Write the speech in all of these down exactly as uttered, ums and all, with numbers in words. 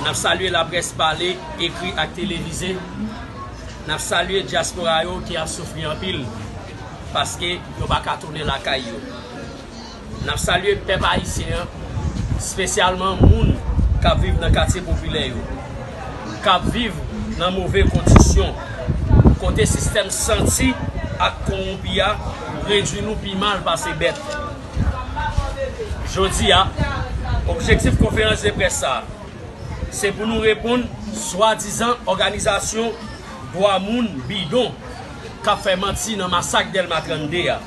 N ap salye laprès pale, ekri ak televize. N ap salye dyaspora yo ki ap soufri anpil paske yo pa ka tounen lakay yo. N ap salye pèp ayisyen an, espesyalman moun k ap viv nan katye popilè yo, k ap viv nan move kondisyon, kote sistèm santi ak kowonpi a redwi nou pi mal pase bèt. Jodi a, objektif konferans de près sa a, se pou nou reponn swadizan òganizasyon dwa moun bidon k ap fè manti nan masak Dèlma trannde a.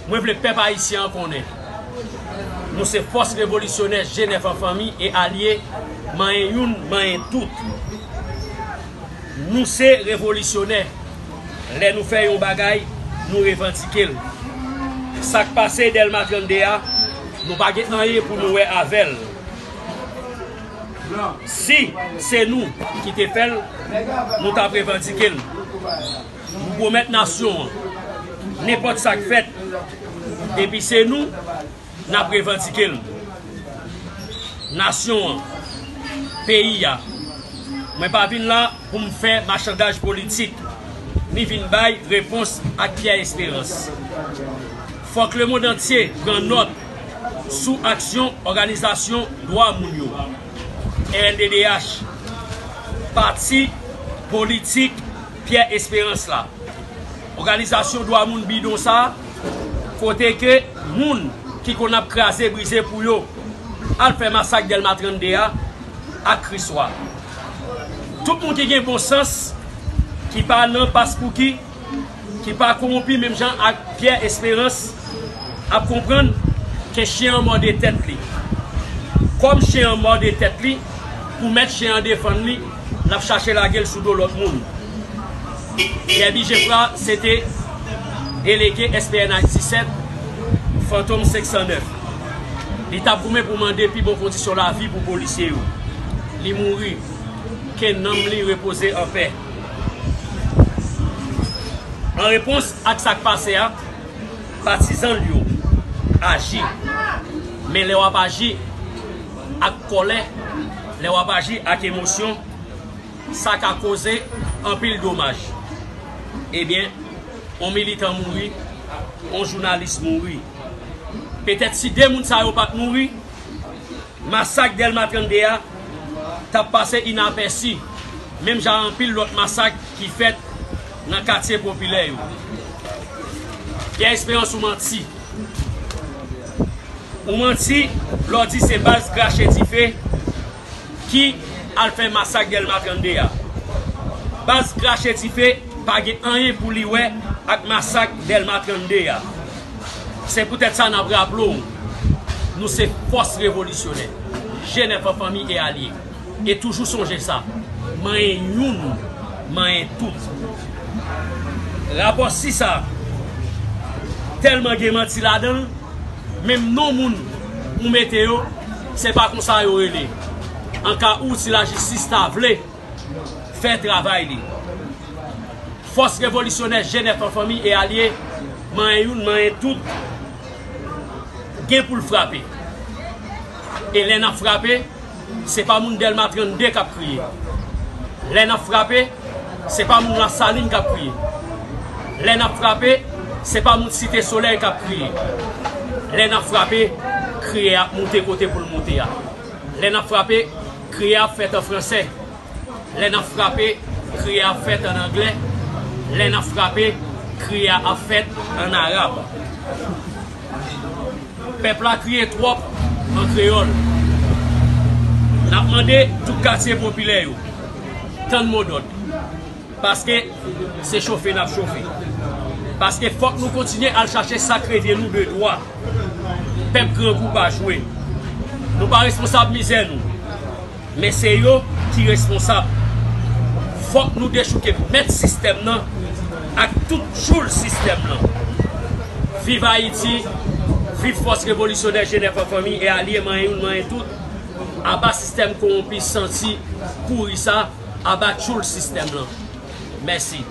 Mwen vle pèp ayisyen an konnen, nou se fòs revolisyonè G nèf an fanmi e alye, manyen youn, manyen tout. Nou se revolisyonè. Lè nou fè yon bagay, nou revandike l. Sa k pase Dèlma trannde a, nou pa gen anyen pou nou wè avè l. Si se nou ki te fè l, nou t ap revandike l. Nou pwomèt nasyon an, nenpòt sa k fèt, depi se nou, n ap revandike l. Nasyon an, peyi a, mwen pa vin la pou m fè machandaj politik, ni vin bay repons ak Pyè Esperans. Fòk lemonn antye pran nòt sou aksyon òganizasyon dwa moun yo, R N D D H, pati politik Pyè Esperans la. Òganizasyon dwa moun bidon sa a, kote ke moun ki konn ap kraze brize pou yo al fè masak Dèlma trannde a ak Kriswa. Tout moun ki gen bon sans, ki pa nan paspouki, ki pa kowonpi menm jan ak Pyè Esperans, ap konprann ke chen an mòde tèt li. Kòm chen an mòde tèt li, pou mèt chen an defann li, l ap chache lage l sou do lòt moun. Pierre Bijefra se te delege S P N H disèt, Fantom senk san nèf. Li t ap goumen pou mande pi bon kondisyon lavi pou polisye yo. Li mouri. Ke nanm li repoze anpè. An repons ak sa k pase a, patizan l yo aji. Men lè w ap aji ak kòlè, lè w ap aji ak emosyon, sa ka koze anpil domaj. Ebyen, on militan mouri, on jounalis mouri. Petèt si de moun sa yo pa t mouri, masak Dèlma trannde a t ap pase inapèsi, menm jan anpil lòt masak ki fèt nan katye popilè yo. Pierre Espérance, ou manti. Ou manti lè w di se baz krache dife ki al fè masak Dèlma trannde a. Baz krache dife pa gen anyen pou li wè ak masak Dèlma trannde a. Se poutèt sa n ap raple w, nou se fòs revolisyonè, G nèf an fanmi e alye, e toujou sonje sa, manyen youn, manyen tout. Rapò sis a tèlman gen manti ladan l, menm non moun ou mete yo, se pa konsa yo rele. An ka ou, si lajistis ta vle, fè travay li. Fòs revolisyonè G nèf an fanmi e alye, manyen youn, manyen tout, gen pou l frape. E lè n ap frape, se pa moun Dèlma trannde k ap kriye. Lè n ap frape, se pa moun Lasalin k ap kriye. Lè n ap frape, se pa moun Site Solèy k ap kriye. Lè n ap frape, kriye a ap moute kote pou l moute a. Lè n ap frape, kriye a ap fèt an fransè. Lè n ap frape, kriye a ap fèt ann anglè. Lè n ap frape, kriye a ap fèt ann arab. Pèp la kriye twòp an kreyòl. N ap mande tout katye popilè yo, tann modòd. Paske se chofe n ap chofe. Paske fòk nou kontinye al chache sa k revyen nou de dwa. Pèp grangou pa jwe. Nou pa responsab mizè nou. Men se yo ki responsab. Fòk nou dechouke mèt sistèm nan ak tout tchoul sistèm nan. Viv Ayiti, viv fòs revolisyonè G nèf an fanmi e alye, manyen youn, manyen tout. Aba sistèm kowonpi, santi, pouri sa, aba tchoul sistèm nan. Mèsi.